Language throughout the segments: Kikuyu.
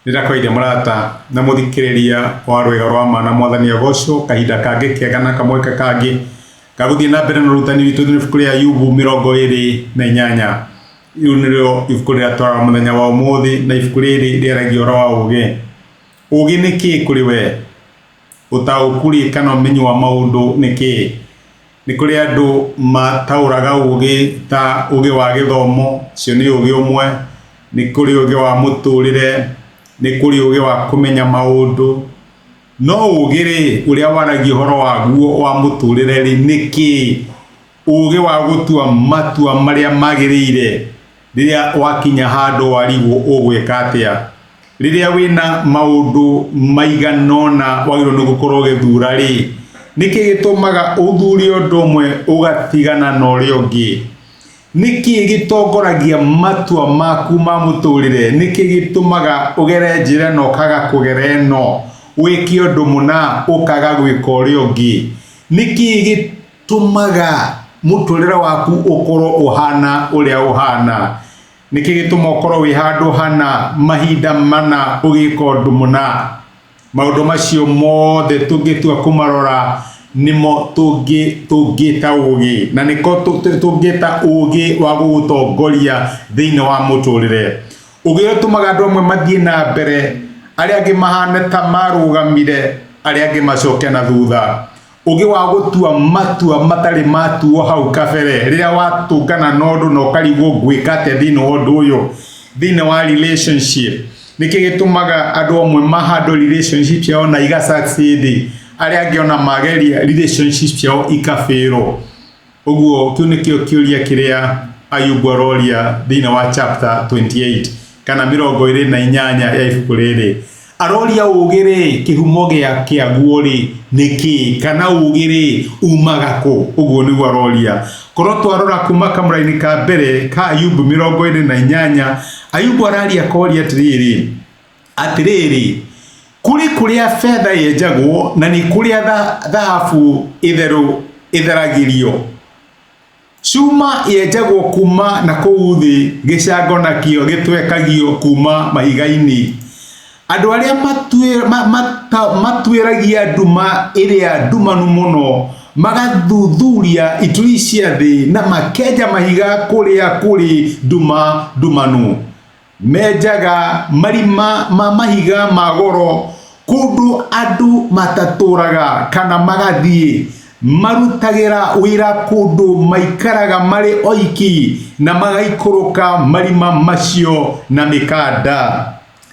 Nĩndakũgeithia mũrata na mũthikĩrĩria wa rwĩga rwa ma na mwathani agocwo kahinda kangĩ kega na kamweke kangĩ ga gũthiĩ na mbere na ũrutani witũ thĩinĩ ibuku rĩa Ayubu 28. Rĩu nĩrĩo ibuku rĩrĩa twarora mũthenya wa ũmũthĩ na ibuku rĩrĩ rĩaragia ũhoro wa ũgĩ. Ũgĩ nĩ kĩĩ kũrĩ we? Ũtaũku-rĩ kana ũmenyi wa maũndũ nĩ kĩĩ? Nĩ kũrĩ andũ mataũraga ũgĩ ta ũgĩ wa gĩthomo, ũcio nĩ ũgĩ ũmwe, nĩ kũrĩ ũgĩ wa mũtũrĩre, nĩ kũrĩ ũgĩ wa kũmenya maũndũ, no ũgĩ-rĩ, ũrĩa waragia ũhoro waguo wa mũtũrĩre-rĩ nĩ kĩĩ? Ũgĩ wa gũtua matua marĩa magĩrĩire rĩrĩa wakinya handũ warigwo ũgwĩka atĩa. Rĩrĩa wĩna maũndũ maigana ũna wagĩrĩirwo nĩ gũkorwo ũgĩthura rĩ, nĩkĩ gĩtũmaga ũthure ũndũ ũmwe ũgatigana na ũrĩa ũngĩ? Nĩkĩ gĩtongoragia matua maku ma mũtũrĩre? Nĩkĩ gĩtũmaga ũgere njĩra ĩno ũkaga kũgera ĩno? Wĩke ũndũ mũna ũkaga gwĩka ũrĩa ũngĩ? Nĩkĩ gĩtũmaga mũtũrĩre waku ũkorwo ũhana ũrĩa ũhana? Nĩkĩ gĩtũma ũkorwo wĩ handũ hana mahinda mana ũgĩka ũndũ mũna? Maũndũ macio mothe tũngĩtua kũmarora nĩmo tũngĩta ũgĩ, na nĩko tũngĩta ũgĩ wa gũgũtongoria thĩinĩ wa mũtũrĩre. Ũgĩ ũrĩa ũtũmaga andũ amwe mathiĩ na mbere, arĩa angĩ mahane ta marũgamire, arĩa angĩ macoke na thutha. Ũgĩ wa gũtua matua matarĩ matuo hau kabere rĩrĩa watũngana na ũndũ na ũkarigwo ngwĩka atĩa thĩinĩ wa ũndũ ũyũ, thĩinĩ wa relationship. Nĩkĩ gĩtũmaga andũ amwe mahandwo relationship ciao na iga succeed, arĩa angĩ ona mageria relationship ciao ikafail? Ũguo kĩu nĩkĩo kĩũria kĩrĩa Ayubu aroria thĩinĩ wa chapter 28 kana 28 ya ibuku rĩrĩ. Aroria ũũgĩ rĩ, kĩhumo gĩa kĩaguo rĩ nĩ kĩĩ? Kana ũũgĩ rĩ umaga kũ? Ũguo nĩguo aroria. Korwo twarora kuma kamũra-inĩ ka mbere ka Ayubu 28, Ayubu araria akoria atĩrĩrĩ, atĩrĩrĩ, kũrĩ kũrĩa betha yenjagwo na nĩ kũrĩa thahabu ĩtheragĩrio. Cuma yenjagwo kuma na kũu thĩ, gĩcango nakĩo gĩtwekagio kuma mahiga-inĩ. Andũ arĩa matuĩragia nduma ĩrĩa ndumanu mũno, magathuthuria ituri cia thĩ na makenja mahiga kũrĩa kũrĩ nduma ndumanu. Menjaga marima ma mahiga ma goro kũndũ andũ matatũũraga kana magathiĩ. Marutagĩra wĩra kũndũ maikaraga marĩ oiki na magaikũrũka marima macio na mĩkanda.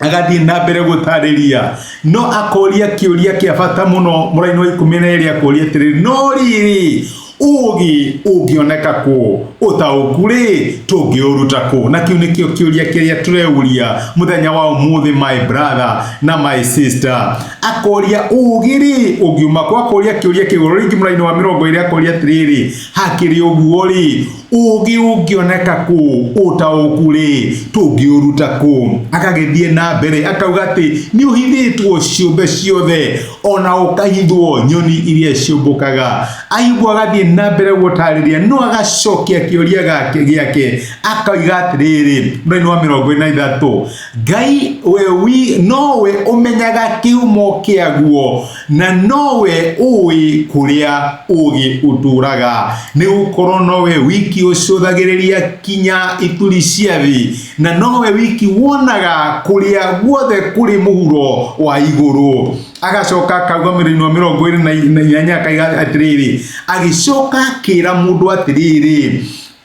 Agathiĩ na mbere gũtarĩria, no akoria kĩũria kĩa bata mũno mũraini wa 12 akoria atĩrĩrĩ, no rĩrĩ, ũũgĩ ũngĩoneka kũ? Ũtaũku-rĩ, tũngĩũruta kũ? Na kĩu nĩkĩo kĩũria kĩrĩa tũreuria mũthenya wa ũmũthĩ, my brother na my sister. Akoria ũũgĩ-rĩ, ũngiuma kũ? Akoria kĩũria kĩu. Rĩngĩ mũraini wa 20 akoria atĩrĩrĩ, hakĩrĩ ũguo-rĩ, ũũgĩ ũngĩoneka kũ? Ũtaũku-rĩ, tũngĩũruta kũ? Agagĩthiĩ na mbere akauga atĩ nĩ ũhithĩtwo ciũmbe ciothe, ona ũkahithwo nyoni iria ciũmbũkaga. Ayubu agathiĩ na mbere gũtarĩria no agacokia kĩũria gake gĩake akoiga atĩrĩrĩ, mũraini wa 43, Ngai we wi nowe ũmenyaga kĩhumo kĩaguo na nowe ũĩ kũrĩa ũũgĩ ũtũũraga, nĩ gũkorwo nowe wiki ũcũthagĩrĩria kinya ituri cia thĩ, na nowe wiki wonaga kũrĩa guothe kũrĩ mũhuro wa igũrũ. Agacoka akauga mĩrĩinĩ wa 28 akaiga atĩrĩrĩ, agĩcoka akĩra mũndũ atĩrĩrĩ,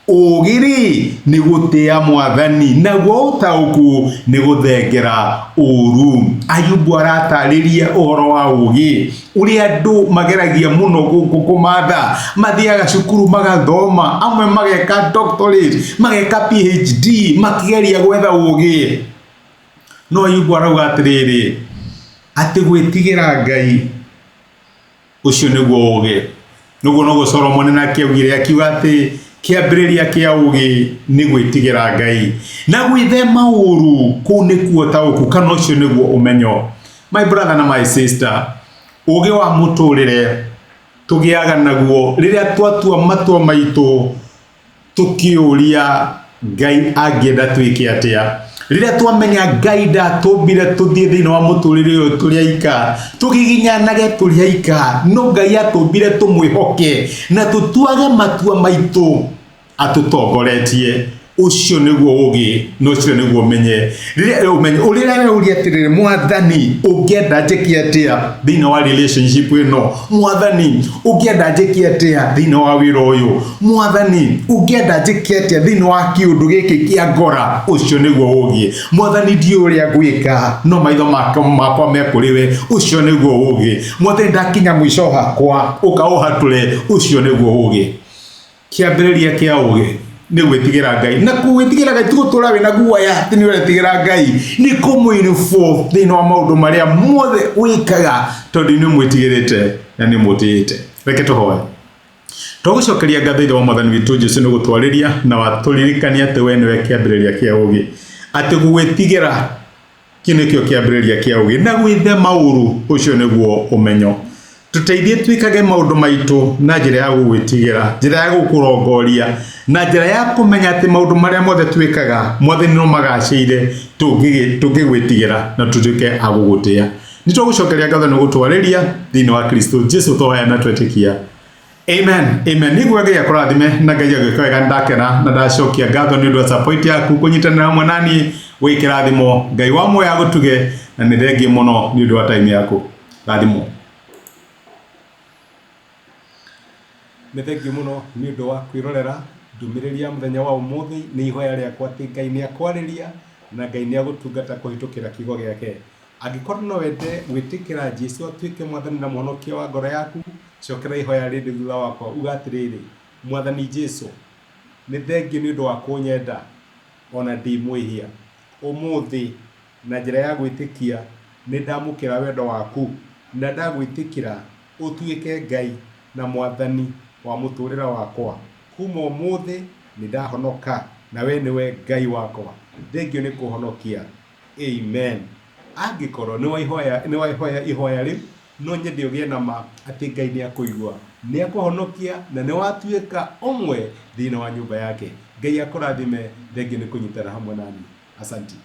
ũũgĩ-rĩ nĩ gũtĩa mwathani, naguo ũtaũku nĩ gũthengera ũũru. Ayubu aratarĩria ũhoro wa ũũgĩ ũrĩa andũ mageragia mũno kũmatha, mathiaga cukuru magathoma, amwe mageka doctorate, mageka PhD, makĩgeria gwetha ũũgĩ. No Ayubu arauga atĩrĩrĩ, atĩ gwĩtigĩra Ngai ũcio nĩguo ũũgĩ. Nĩguo noguo Solomoni nake augire akiuga atĩ kĩambĩrĩria kĩa ũũgĩ nĩ gwĩtigĩra Ngai na gwĩthema ũũru, kũu nĩkuo ũtaũku kana ũcio nĩguo ũmenyo. My brother na my sister, ũũgĩ wa mũtũrĩre tũgĩaga naguo rĩrĩa twatua matua maitũ tũkĩũria Ngai angĩenda twĩke atĩa. Rĩrĩa twamenya Ngai ndatũmbire tũthiĩ thĩinĩ wa mũtũrĩre ũyũ tũrĩ aika, tũgiginyanage tũrĩ aika, no Ngai atũmbire tũmwĩhoke na tũtuage matua maitũ atũtongoretie. Ũcio nĩguo ũgĩ na ũcio nĩguo ũmenye. Rĩrĩa ũmenye, ũrĩa ũrauria atĩrĩrĩ, Mwathani, ũngĩenda njĩke atĩa thĩinĩ wa relationship ĩno? Mwathani, ũngĩenda njĩke atĩa thĩinĩ wa wĩra ũyũ? Mwathani, ũngĩenda njĩke atĩa thĩinĩ wa kĩũndũ gĩkĩ kĩa ngora? Ũcio nĩguo ũgĩ. Mwathani, ndiũĩ ũrĩa ngwĩka, no maitho makwa me kũrĩ we. Ũcio nĩguo ũgĩ. Mwathani, ndakinya mũico wakwa, ũka ũhatũre. Ũcio nĩguo ũgĩ. Kĩambĩrĩria kĩa ũgĩ nĩ gwĩtigĩra Ngai. Na gwĩtigĩra Ngai ti gũtũra wĩna guoya atĩ nĩ ũretigĩra Ngai, nĩ kũmũinvolve thĩinĩ wa maũndũ marĩa mothe wĩkaga tondũ nĩ ũmwĩtigĩrĩte na nĩ ũmũtĩĩte. Reke tũhoe. Twagũcokeria ngatho Ithe wa Mwathani witũ Jesu nĩ gũtwarĩria na watũririkania atĩ we nĩwe kĩambĩrĩria kĩa ũgĩ, atĩ gũgwĩtigĩra Kĩu nĩkĩo kĩambĩrĩria kĩa ũũgĩ, na gwĩthema ũũru, ũcio nĩguo ũmenyo. Tũteithie twĩkage maũndũ maitũ na njĩra ya gũgwĩtigĩra, njĩra ya gũkũrongoria, na njĩra ya kũmenya atĩ maũndũ marĩa mothe twĩkaga, Mwathani no magacĩire tũngĩgwĩtigĩra na tũtuĩke a gũgũtĩa. Nĩ twagũcokeria ngatho nĩ gũtwarĩria thĩinĩ wa Kristo Jesu twahoya na twetĩkia. Amen. Amen. Nĩguo Ngai akũrathime na Ngai agwĩka wega. Ndakena na ndacokia ngatho nĩ ũndũ wa support yaku kũnyitanĩra hamwe na niĩ wĩ kĩrathimo. Ngai wa muoyo agũtuge na nĩ thengiũ mũno nĩ ũndũ wa time yaku. Rathimwo. Nĩ thengiũ mũno nĩ ũndũ wa kwĩrorera ndũmĩrĩri ya mũthenya wa ũmũthĩ. Nĩ ihoya rĩakwa atĩ Ngai nĩ akwarĩria na Ngai nĩ agũtungata kũhĩtũkĩra kiugo gĩake. Angĩkorwo no wende gwĩtĩkĩra Jesu atuĩke Mwathani na Mũhonokia wa ngoro yaku, cokera ihoya rĩrĩ thutha wakwa, uga atĩrĩrĩ, Mwathani Jesu, nĩ thengiũ nĩ ũndũ wa kũnyenda o na ndĩ mwĩhia. Ũmũthĩ, na njĩra ya gwĩtĩkia, nĩ ndamũkĩra wendo waku na ndagwĩtĩkĩra ũtuĩke Ngai na Mwathani wa mũtũrĩre wakwa. Kuma ũmũthĩ nĩ ndahonoka na we nĩwe Ngai wakwa. Thengiũ nĩ kũhonokia. Amen. Angĩkorwo nĩ waihoya ihoya rĩu, no nyende ũgĩe na ma atĩ Ngai nĩ akũigua, nĩ akũhonokia na nĩ watuĩka ũmwe thĩinĩ wa nyũmba yake. Ngai akũrathime, thengiũ nĩ kũnyitana hamwe naniĩ. Asanti.